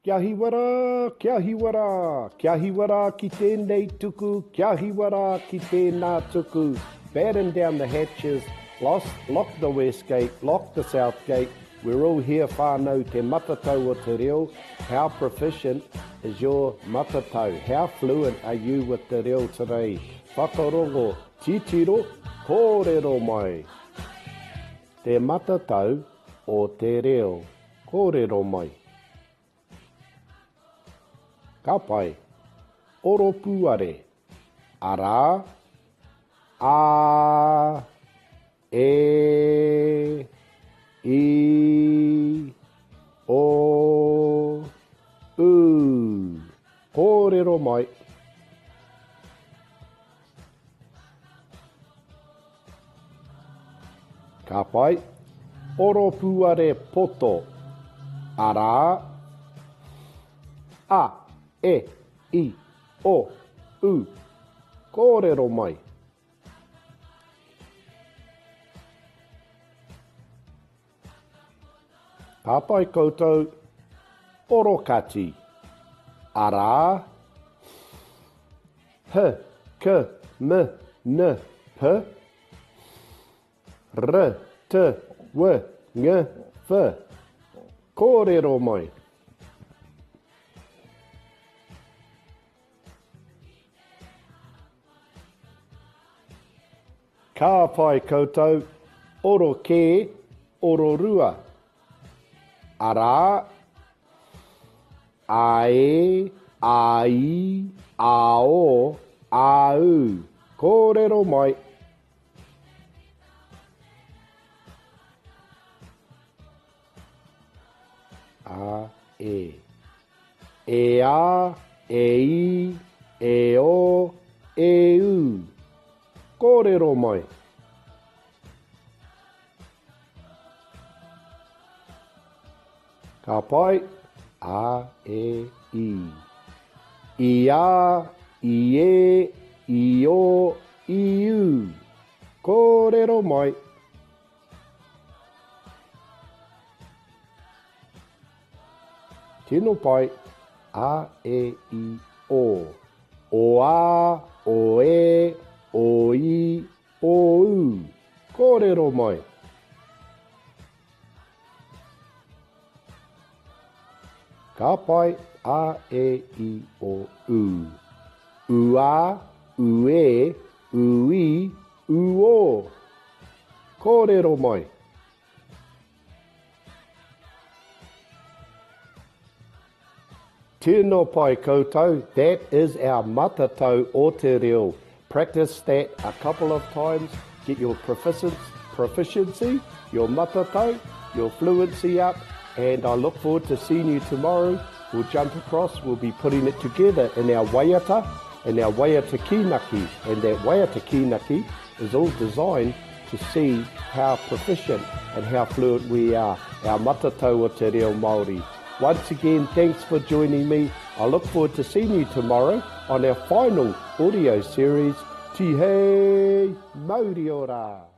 Kia hiwa rā, kia hiwa rā, kia hiwa rā ki tēnei tuku, kia hiwa rā ki tēnā tuku, batten down the hatches, lost, lock the west gate, lock the south gate, we're all here whānau te matatau o te reo, how proficient is your matatau, how fluent are you with te reo today? Whakarongo, titiro, kōrero mai! Te matatau o te reo. Kōrero mai. Ka pai. Oropuare. Arā. Ā. E. I. O. U. Kōrero mai. Ka pai. Oropuare poto. Arā. A, E, I, O, U. Kōrero mai. Ka pai koutou. Orokati. Arā. H, K, M, N, P, R, T, W, Ng, F. Kōrero mai. Ka pai koutou, oro kē, oro rua. Arā, a e, a i, a o, a u. Kōrero mai. A, e. E a, e i, e o, e u. Kōrero mai. Ka pai, a, e, i. I a, i e, i o, i u. Kōrero mai. Tino pai, a, e, i, o. O a, o e, o i, o u. Kōrero mai. Ka pai, a, e, i, o, u. U a, u e, u i, u o. Kōrero mai. Tino pai koutou, that is our matatau o te reo. Practice that a couple of times, get your proficiency, your matatau, your fluency up, and I look forward to seeing you tomorrow. We'll jump across, we'll be putting it together in our waiata, in our waiata kīnaki, and that waiata kīnaki is all designed to see how proficient and how fluent we are, our matatau o te reo Māori. Once again, thanks for joining me. I look forward to seeing you tomorrow on our final audio series, Tihei Mauri Ora!